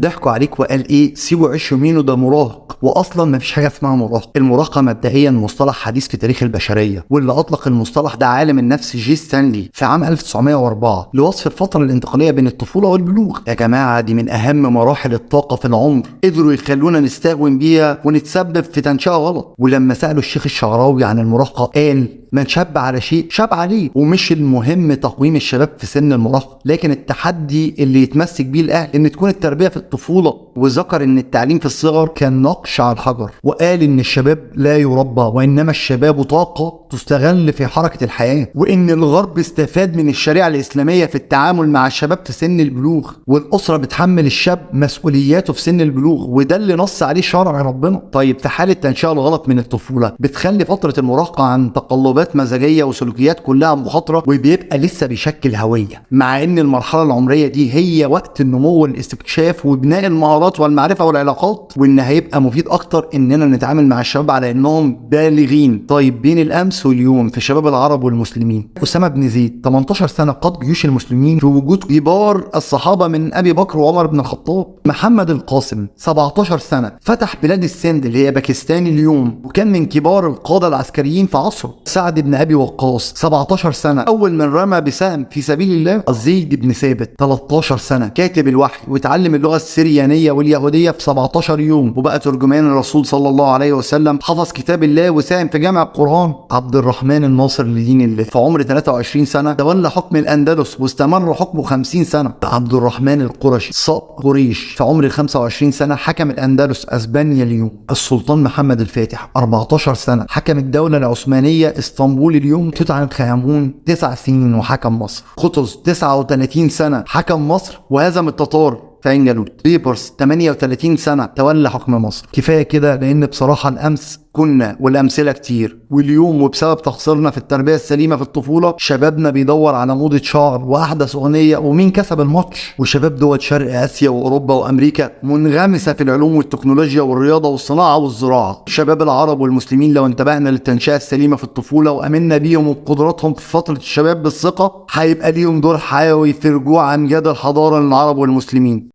ضحكوا عليك وقال ايه؟ سيبوا عيش يمينه ده مراهق. واصلا ما فيش حاجة اسمها مراهق. المراهقة مبدئيا مصطلح حديث في تاريخ البشرية، واللي اطلق المصطلح ده عالم النفس جي ستانلي في عام 1904 لوصف الفترة الانتقالية بين الطفولة والبلوغ. يا جماعة دي من اهم مراحل الطاقة في العمر، قدروا يخلونا نستهون بيها ونتسبب في تنشئه غلط. ولما سالوا الشيخ الشعراوي عن المراهقة قال من شاب على شيء شاب عليه، ومش المهم تقويم الشباب في سن المراهقة، لكن التحدي اللي يتمسك بيه الاهل ان تكون التربية في الطفولة. وذكر ان التعليم في الصغر كان نقش على الحجر، وقال ان الشباب لا يربى وانما الشباب طاقة تستغل في حركة الحياة، وان الغرب استفاد من الشريعة الاسلامية في التعامل مع الشباب في سن البلوغ، والاسرة بتحمل الشاب مسؤولياته في سن البلوغ، وده اللي نص عليه شرع ربنا. طيب في حاله تنشئه الغلط من الطفولة بتخلي فترة المراهقة عن تقلبات مزاجيه وسلوكيات كلها مخاطره، وبيبقى لسه بيشكل هوية، مع ان المرحلة العمرية دي هي وقت النمو والاستكشاف وبناء المهارات والمعرفة والعلاقات، وان هيبقى مفيد اكتر اننا نتعامل مع الشباب على انهم بالغين. طيب بين الامس واليوم في شباب العرب والمسلمين، اسامة بن زيد 18 سنة قاد جيوش المسلمين في وجود كبار الصحابة من ابي بكر وعمر بن الخطاب. محمد القاسم 17 سنة فتح بلاد السند اللي هي باكستان اليوم، وكان من كبار القادة العسكريين في عصره. سعد بن ابي وقاص 17 سنة اول من رمى بسهم في سبيل الله. زيد بن ثابت 13 سنة كاتب الوحي وتعلم اللغة السريانية واليهودية في 17 يوم، وبقى ترجمان الرسول صلى الله عليه وسلم، حفظ كتاب الله وساهم في جمع القران. عبد الرحمن الناصر لدين الله في عمر 23 سنة تولى حكم الاندلس واستمر حكمه 50 سنة. عبد الرحمن القرشي صقر قريش في عمر 25 سنة حكم الاندلس اسبانيا اليوم. السلطان محمد الفاتح 14 سنة حكم الدولة العثمانية اسطنبول اليوم. توت عنخ امون 9 سنين وحكم مصر. قطز 39 سنة حكم مصر وهزم التتار في عين جالوت. بيبرس 38 سنة تولى حكم مصر. كفاية كده، لان بصراحة الامس كنا والامثلة كتير، واليوم وبسبب تقصيرنا في التربية السليمة في الطفولة شبابنا بيدور على موضة شعر واحدث اغنية ومين كسب الماتش. وشباب دول شرق اسيا واوروبا وامريكا منغمسه في العلوم والتكنولوجيا والرياضة والصناعة والزراعة. شباب العرب والمسلمين لو انتبهنا للتنشئه السليمة في الطفولة وامنا بيهم وبقدراتهم في فترة الشباب بالثقة، هيبقى ليهم دور حيوي في رجوع امجاد الحضارة للعرب والمسلمين.